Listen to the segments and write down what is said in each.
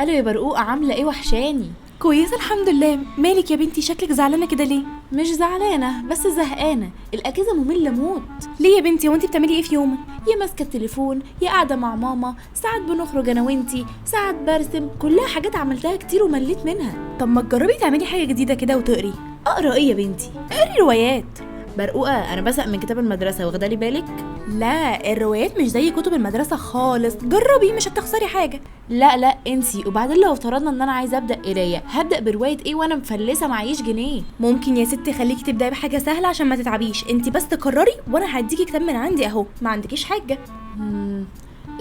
الو يا برقوقه، عامله ايه؟ وحشاني. كويسة الحمد لله. مالك يا بنتي، شكلك زعلانة كده ليه؟ مش زعلانة بس زهقانه، الاجازة مملة موت. ليه يا بنتي، وانتي بتعملي ايه في يومك؟ يا ماسكه التليفون، يا قاعدة مع ماما، ساعات بنخرج انا وانتي، ساعات برسم، كلها حاجات عملتها كتير ومليت منها. طب ما تجربي تعملي حاجة جديدة كده وتقري. اقرا ايه يا بنتي؟ اقري روايات. برقوقه انا بزهق من كتاب المدرسة، واخده لي بالك؟ لا الروايات مش زي كتب المدرسة خالص، جربي مش هتخسري حاجة. لا لا انسي. وبعدين لو افترضنا ان انا عايزه ابدا قرايه، هبدا برواية ايه وانا مفلسه معيش جنيه؟ ممكن يا ستي خليكي تبداي بحاجة سهلة عشان ما تتعبيش، انت بس تقرري وانا هديكي كتاب من عندي اهو، ما عندكيش حاجة.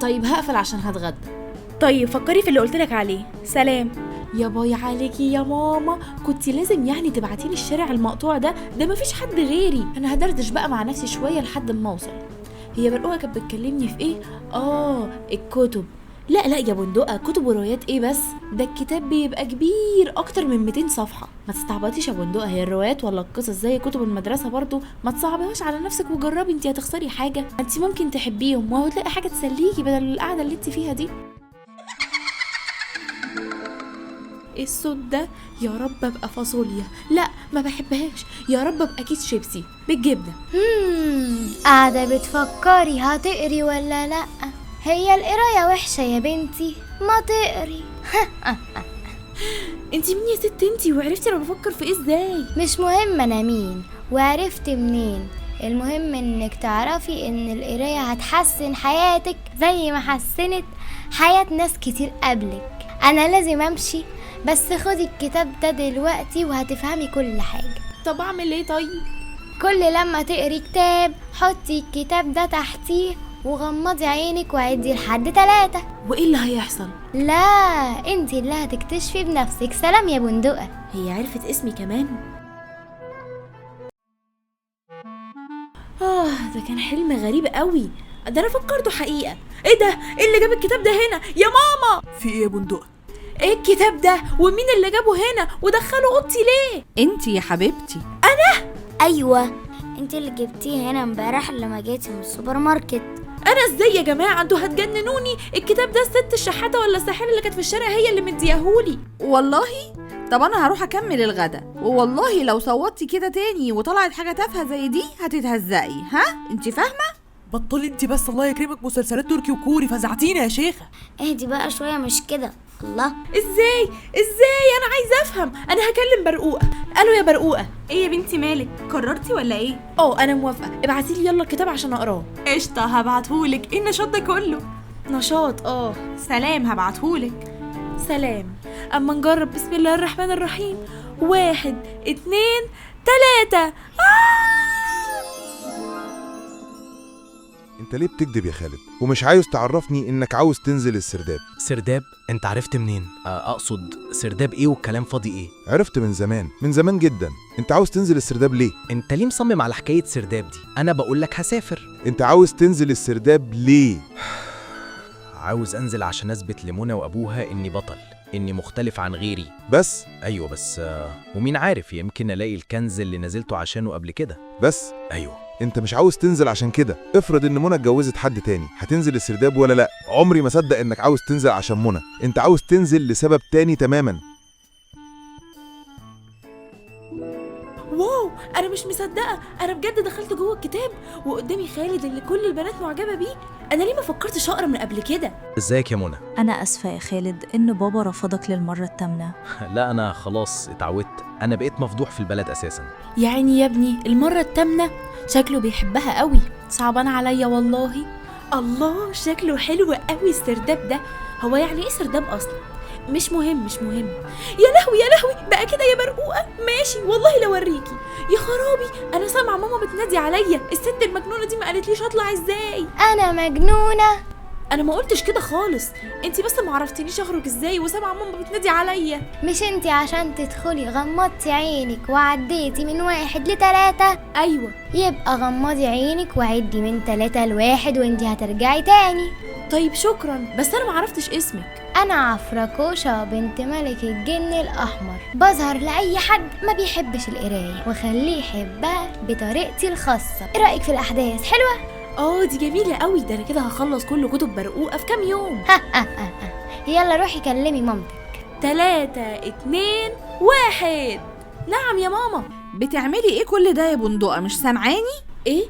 طيب هقفل عشان هتغدى. طيب فكري في اللي قلتلك عليه. سلام. يا باي عليكي يا ماما، كنت لازم يعني تبعتيلي الشارع المقطوع ده، ده مفيش حد غيري. انا هدردش بقى مع نفسي شوية لحد ما اوصل. هي برقوقه كانت بتكلمني في ايه؟ الكتب. لا لا يا بندقه، كتب وروايات ايه بس؟ ده الكتاب بيبقى كبير اكتر من 200 صفحة. ما تستعبطيش يا بندقه، هي الروايات ولا القصص زي كتب المدرسة برضو؟ ما تصعبيهاش على نفسك وجربي، انت هتخسري حاجة؟ انت ممكن تحبيهم وهتلاقي حاجة تسليكي بدل القعدة اللي انت فيها دي. ايه الصوت ده؟ يا رب ابقى فاصوليا، لا ما بحبهاش، يا رب ابقى كيس شيبسي بالجبنه. قاعدة بتفكري هتقري ولا لا؟ هي القراية وحشة يا بنتي، ما تقري. انتي مين يا ست انتي؟ وعرفتي انا بفكر في ايه ازاي؟ مش مهم انا مين وعرفت منين، المهم انك تعرفي ان القراية هتحسن حياتك زي ما حسنت حياة ناس كتير قبلك. انا لازم امشي، بس خدي الكتاب ده دلوقتي وهتفهمي كل حاجة. طب اعمل ايه طيب؟ كل لما تقري كتاب حطي الكتاب ده تحتيه وغمضي عينك وعدي لحد 3. وايه اللي هيحصل؟ لا انتي اللي هتكتشفي بنفسك. سلام يا بندقة. هي عرفت اسمي كمان؟ ده كان حلم غريب قوي، ده انا فكرته حقيقة. ايه ده؟ ايه اللي جاب الكتاب ده هنا يا ماما؟ في ايه يا بندقة؟ ايه الكتاب ده؟ ومين اللي جابه هنا؟ ودخله اوضتي ليه؟ انتي يا حبيبتي. انا؟ ايوه انتي اللي جبتيه هنا امبارح لما جيتي من السوبر ماركت. انا ازاي يا جماعة؟ انتوا هتجننوني. الكتاب ده الست الشحاته ولا الساحرة اللي كانت في الشارع هي اللي مدياهولي. والله؟ طب انا هروح اكمل الغدا، ووالله لو صوتي كده تاني وطلعت حاجة تافهة زي دي هتتهزقي. ها انتي فاهمه؟ بطلي انتي بس الله يكرمك، مسلسلات تركي وكوري فزعتينا يا شيخه. اهدي بقى شوية، مش كده؟ الله، ازاي ازاي؟ انا عايزه افهم. انا هكلم برقوقه. الو يا برقوقه. ايه يا بنتي مالك، قررتي ولا ايه؟ انا موافقة، ابعتيلي يلا الكتاب عشان اقراه. قشطه هبعتهولك. ايه النشاط ده كله؟ نشاط؟ سلام، هبعتهولك. سلام. اما نجرب. بسم الله الرحمن الرحيم. 1 2 3. انت ليه بتكذب يا خالد ومش عاوز تعرفني انك عاوز تنزل السرداب؟ سرداب؟ انت عرفت منين؟ اقصد سرداب ايه والكلام فاضي ايه؟ عرفت من زمان، من زمان جدا. انت عاوز تنزل السرداب ليه؟ انت ليه مصمم على حكاية سرداب دي؟ انا بقولك هسافر. انت عاوز تنزل السرداب ليه؟ عاوز انزل عشان اثبت لمنى وابوها اني بطل، اني مختلف عن غيري. بس؟ ايوه بس، ومين عارف، يمكن الاقي الكنز اللي نزلته عشانه قبل كده. بس؟ ايوه. انت مش عاوز تنزل عشان كده. افرض ان منى اتجوزت حد تاني، هتنزل السرداب ولا لا؟ عمري ما صدق انك عاوز تنزل عشان منى، انت عاوز تنزل لسبب تاني تماما. واو، انا مش مصدقه، انا بجد دخلت جوه الكتاب وقدامي خالد اللي كل البنات معجبه بيه. انا ليه ما فكرتش اقرا من قبل كده؟ ازيك يا منى؟ انا اسفه يا خالد ان بابا رفضك للمرة الثامنة. لا انا خلاص اتعودت، انا بقيت مفضوح في البلد اساسا. يا عيني يا ابني، المرة الثامنة شكله بيحبها قوي، صعبان عليا والله. الله شكله حلو قوي السرداب ده. هو يعني ايه سرداب اصلا؟ مش مهم مش مهم. يا لهوي يا لهوي، بقى كده يا برقوقه؟ ماشي والله لو اوريكي. يا خرابي، انا سامعه ماما بتنادي عليا. الست المجنونة دي ما قالتليش اطلع ازاي. انا مجنونة؟ انا ما قلتش كده خالص، انتي بس ما عرفتنيش اخرج ازاي وسامعه ماما بتنادي عليا. مش انتي عشان تدخلي غمضتي عينك وعديتي من 1 ل3؟ ايوه. يبقى غمضي عينك وعدي من 3 ل1 وانتي هترجعي تاني. طيب شكرا، بس انا ما عرفتش اسمك. انا عفركوشة بنت ملك الجن الاحمر، بظهر لاي حد ما بيحبش القراية واخليه يحبها بطريقتي الخاصة. ايه رايك في الاحداث؟ حلوة؟ دي جميلة قوي، ده انا كده هخلص كل كتب برقوقه في كام يوم. يلا روحي كلمي مامتك. 3 2 1. نعم يا ماما. بتعملي ايه كل ده يا بندقه؟ مش سامعاني؟ ايه؟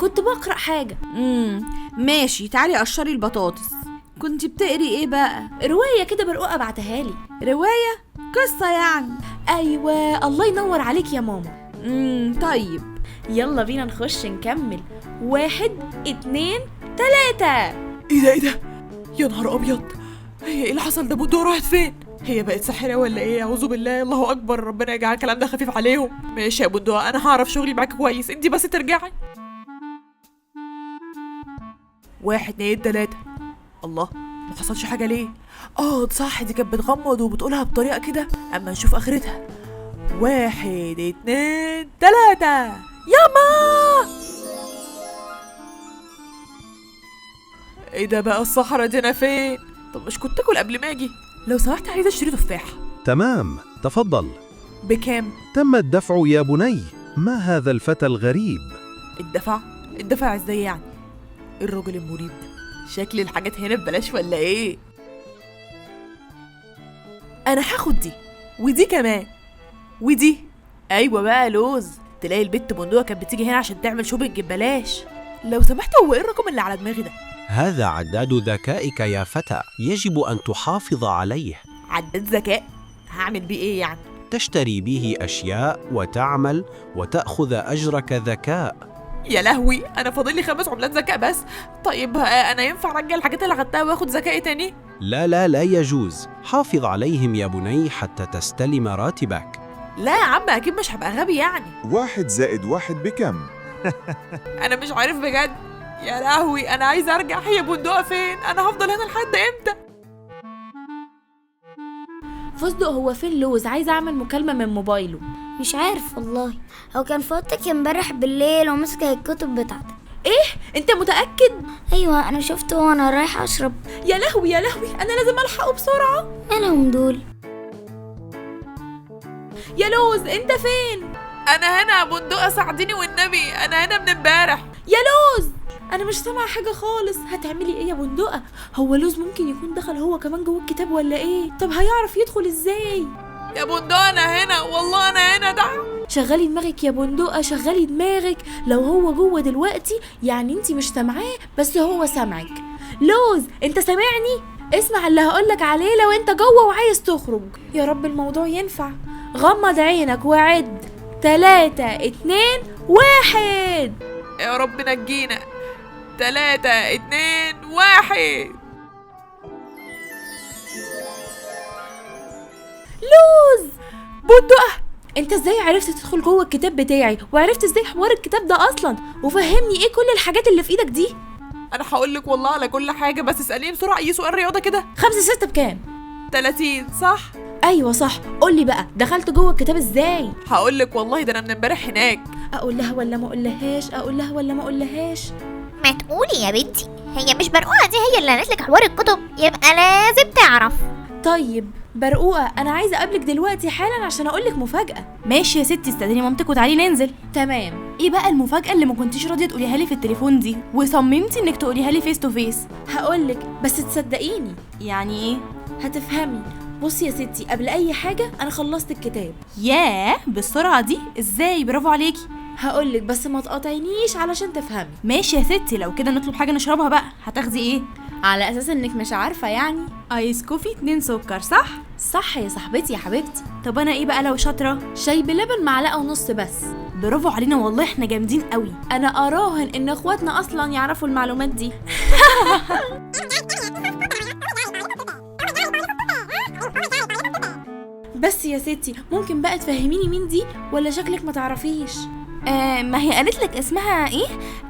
كنت بقرا حاجة. ماشي، تعالي قشري البطاطس. كنت بتقري ايه بقى؟ رواية كده برقوقه بعتها لي. رواية؟ قصة يعني؟ ايوه، الله ينور عليك يا ماما. طيب يلا بينا نخش نكمل. 1 2 3. ايه ده ايه ده؟ يا نهار ابيض، هي ايه اللي حصل ده؟ بندقه راحت فين؟ هي بقت ساحرة ولا ايه؟ اعوذ بالله، الله اكبر، ربنا يجعل الكلام ده خفيف عليهم. ماشي يا بندقه، انا هعرف شغلي معاكي كويس، انتي بس ترجعي. 1 2 3. الله، ما حصلش حاجة ليه؟ صح، دي كانت بتغمض وبتقولها بطريقة كده، اما نشوف اخرتها. 1 2 3. ياما، ايه ده بقى؟ الصحراء دي انا فين؟ طب مش كنت اكل قبل ما اجي؟ لو سمحت عايزه اشتري تفاحة. تمام، تفضل. بكام؟ تم الدفع يا بني. ما هذا الفتى الغريب؟ الدفع؟ الدفع ازاي يعني؟ الراجل المريب، شكل الحاجات هنا ببلاش ولا ايه؟ انا هاخد دي ودي كمان ودي. ايوه بقى لوز، تلاقي البت بندقه كانت بتيجي هنا عشان تعمل shopping ببلاش. لو سمحت، هو ايه الرقم اللي على دماغي ده؟ هذا عداد ذكائك يا فتى، يجب أن تحافظ عليه. عداد ذكاء؟ هعمل بيه ايه يعني؟ تشتري به أشياء وتعمل وتأخذ أجرك ذكاء. يا لهوي، أنا فاضل لي 5 عملات ذكاء بس. طيب أنا ينفع أرجع الحاجات اللي أخدتها وآخد ذكائي تاني؟ لا لا لا يجوز، حافظ عليهم يا بني حتى تستلم راتبك. لا يا عم، أكيد مش هبقى غبي يعني. 1 زائد 1 بكم؟ أنا مش عارف بجد. يا لهوي، أنا عايزة أرجع. هي بندقة فين؟ أنا هفضل هنا لحد إمتى؟ فستق، هو فين لوز؟ عايزة أعمل مكالمة من موبايله. مش عارف والله، هو كان في اوضتك امبارح بالليل ومسك الكتب بتاعتك. ايه؟ انت متأكد؟ ايوه، انا شفته وانا رايحة اشرب. يا لهوي يا لهوي، انا لازم الحقه بسرعة. مالهم دول؟ يا لوز انت فين؟ انا هنا يا بندقة، ساعديني والنبي، انا هنا من امبارح. يا لوز، انا مش سامعه حاجة خالص. هتعملي ايه يا بندقه؟ هو لوز ممكن يكون دخل هو كمان جوه الكتاب ولا ايه؟ طب هيعرف يدخل ازاي؟ يا بندقه انا هنا، والله انا هنا. ده شغلي دماغك يا بندقه، شغلي دماغك. لو هو جوه دلوقتي يعني انتي مش سامعاه، بس هو سامعك. لوز انت سامعني؟ اسمع اللي هقولك عليه لو انت جوه وعايز تخرج. يا رب الموضوع ينفع. غمض عينك وعد. 3 2 1. يا رب نجينا. 3 2 1. لوز، بندقة، انت ازاي عرفت تدخل جوه الكتاب بتاعي؟ وعرفت ازاي حوار الكتاب ده اصلا؟ وفهمني ايه كل الحاجات اللي في ايدك دي؟ انا هقول لك والله على كل حاجة، بس اساليني بسرعة اي سؤال رياضة كده. 5 6 بكام؟ 30 صح؟ ايوه صح. قولي بقى، دخلت جوه الكتاب ازاي؟ هقول لك والله، ده انا من امبارح هناك. اقول لها ولا ما اقولهاش؟ اقول لها ولا ما اقولهاش؟ ما تقولي يا بنتي، هي مش برقوقه دي هي اللي قالت لك حوار الكتب، يبقى لازم تعرف. طيب برقوقه، انا عايزه اقابلك دلوقتي حالا عشان اقولك مفاجاة. ماشي يا ستي، استاذني مامتك وتعالي ننزل. تمام. ايه بقى المفاجاة اللي ما كنتيش راضية تقوليها لي في التليفون دي وصممتي انك تقوليها لي face to face؟ هقولك بس تصدقيني. يعني ايه؟ هتفهمي. بصي يا ستي، قبل اي حاجة انا خلصت الكتاب. ياه، بالسرعة دي ازاي؟ برافو عليكي. هقولك بس ما تقاطعينيش علشان تفهمي. ماشي يا ستي، لو كده نطلب حاجة نشربها بقى. هتاخدي ايه؟ على اساس انك مش عارفه يعني. ice coffee 2 سكر صح؟ صح يا صاحبتي يا حبيبتي. طب انا ايه بقى لو شاطرة؟ شاي بلبن معلقه ونص بس. برافو علينا والله، احنا جامدين قوي. انا اراهن ان اخواتنا اصلا يعرفوا المعلومات دي. بس يا ستي، ممكن بقى تفهميني مين دي ولا شكلك ما تعرفيش؟ ما هي قالت لك اسمها ايه؟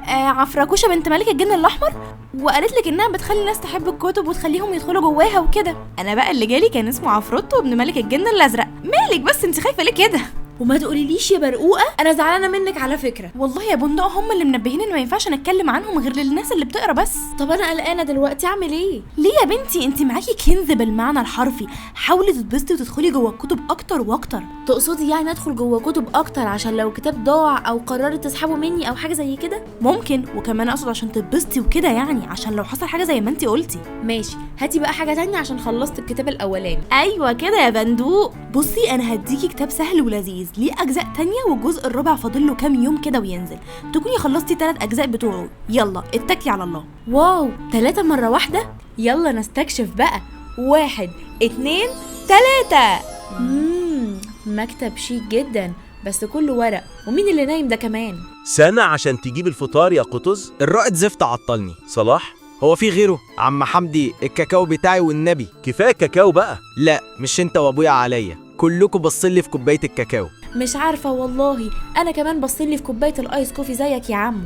عفراكوشه بنت ملك الجن الاحمر، وقالت لك انها بتخلي الناس تحب الكتب وتخليهم يدخلوا جواها وكده. انا بقى اللي جالي كان اسمه عفروتو ابن ملك الجن الازرق. مالك بس انت خايفة ليه كده؟ وما تقوليليش يا برقوقه، انا زعلانة منك على فكرة. والله يا بندقه هم اللي منبهين ان ما ينفعش نتكلم عنهم غير للناس اللي بتقرا بس. طب انا قلقانة دلوقتي، اعمل ايه؟ ليه يا بنتي؟ انت معاكي كنز بالمعنى الحرفي، حاولي تتبسطي وتدخلي جوه الكتب اكتر واكتر. تقصدي يعني ادخل جوه كتب اكتر عشان لو كتاب ضاع او قررت تسحبه مني او حاجة زي كده؟ ممكن، وكمان اقصد عشان تتبسطي وكده، يعني عشان لو حصل حاجة زي ما انت قلتي. ماشي، هاتي بقى حاجة تانية عشان خلصت الكتاب الاولاني. ايوه كده يا بندوق. بصي انا هديكي كتاب سهل ولذيذ ليه اجزاء تانية، والجزء الرابع فاضل له كام يوم كده وينزل، تكوني خلصتي 3 اجزاء بتوعه. يلا اتكلي على الله. واو، 3 مرة واحدة؟ يلا نستكشف بقى. 1 2 3. مكتب شيك جدا بس كله ورق. ومين اللي نايم ده كمان؟ سنة عشان تجيب الفطار يا قطز؟ الرائد زفت عطلني. صلاح؟ هو في غيره؟ عم حمدي، الكاكاو بتاعي والنبي. كفاية كاكاو بقى. لا مش انت وابويا عليا، كلكم بصلي في كوباية الكاكاو. مش عارفه والله، انا كمان بصلي في كوباية ال ice coffee زيك يا عمو.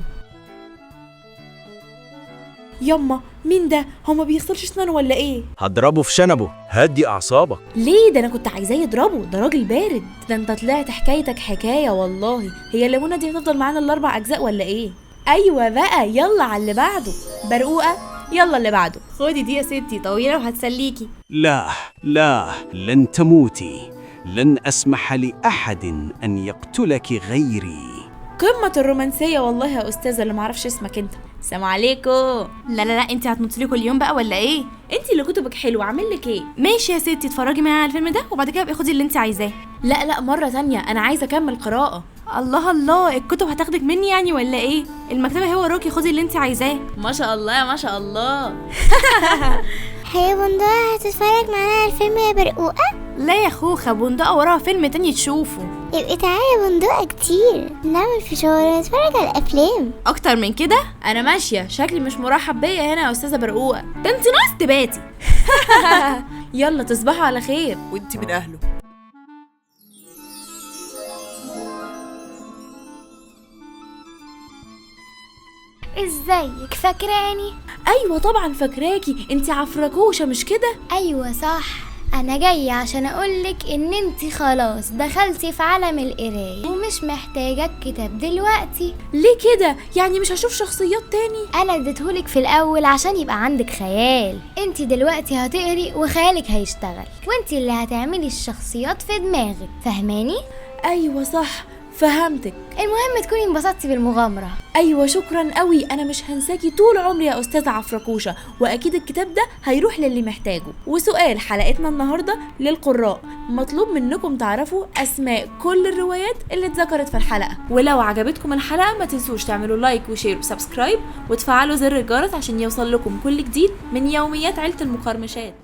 يما مين ده؟ هو ما بيغسلش اسنانه ولا ايه؟ هضربه في شنبه. هدي اعصابك. ليه؟ ده انا كنت عايزاه يضربه، ده راجل بارد. ده انت طلعت حكايتك حكاية والله. هي الليمونه دي هتفضل معانا ال4 اجزاء ولا ايه؟ ايوه بقى، يلا على اللي بعده. برقوقه يلا اللي بعده. خدي دي يا ستي، طويلة وهتسليكي. لا لا، لن تموتي، لن اسمح لاحد ان يقتلك غيري. قمة الرومانسية والله يا استاذه اللي معرفش اسمك انت. سلام عليكم. لا لا لا، انت هتنطلي كل يوم بقى ولا ايه؟ انت اللي كتبك حلوة، عامل لك ايه؟ ماشي يا ستي، اتفرجي معايا على الفيلم ده وبعد كده ابقي خدي اللي انت عايزاه. لا لا، مرة تانية، انا عايزه اكمل قراءة. الله الله، الكتب هتاخدك مني يعني ولا ايه؟ المكتبة هي وراكي، خدي اللي انت عايزاه. ما شاء الله ما شاء الله. هي بندقه هتتفرج معانا على الفيلم يا برقوقه؟ لا يا خوخه، بندقه وراها فيلم تاني تشوفه. يبقى تعالي يا بندقه كتير، نعمل فشار ونتفرج على الافلام. اكتر من كده؟ انا ماشية، شكلي مش مرحب بيا هنا يا استاذه برقوقه. ده انت ناقص تباتي. يلا تصبحوا على خير. وانت من اهله. ازيك، فاكراني؟ ايوه طبعا فاكراكي، انت عفركوشه مش كده؟ ايوه صح، انا جاية عشان اقولك ان انت خلاص دخلتي في عالم القراية ومش محتاجه الكتاب دلوقتي. ليه كده؟ يعني مش هشوف شخصيات تاني؟ انا اديتهولك في الاول عشان يبقى عندك خيال. انت دلوقتي هتقري وخيالك هيشتغل، وانت اللي هتعملي الشخصيات في دماغك، فهماني؟ ايوه صح، فهمتك. المهم تكوني انبسطتي بالمغامره. ايوه شكرا قوي، انا مش هنساكي طول عمري يا استاذه عفركوشه، واكيد الكتاب ده هيروح للي محتاجه. وسؤال حلقتنا النهارده للقراء، مطلوب منكم تعرفوا اسماء كل الروايات اللي اتذكرت في الحلقة. ولو عجبتكم الحلقة ما تنسوش تعملوا like و share و subscribe وتفعلوا زر الجرس عشان يوصل لكم كل جديد من يوميات عيله المقرمشات.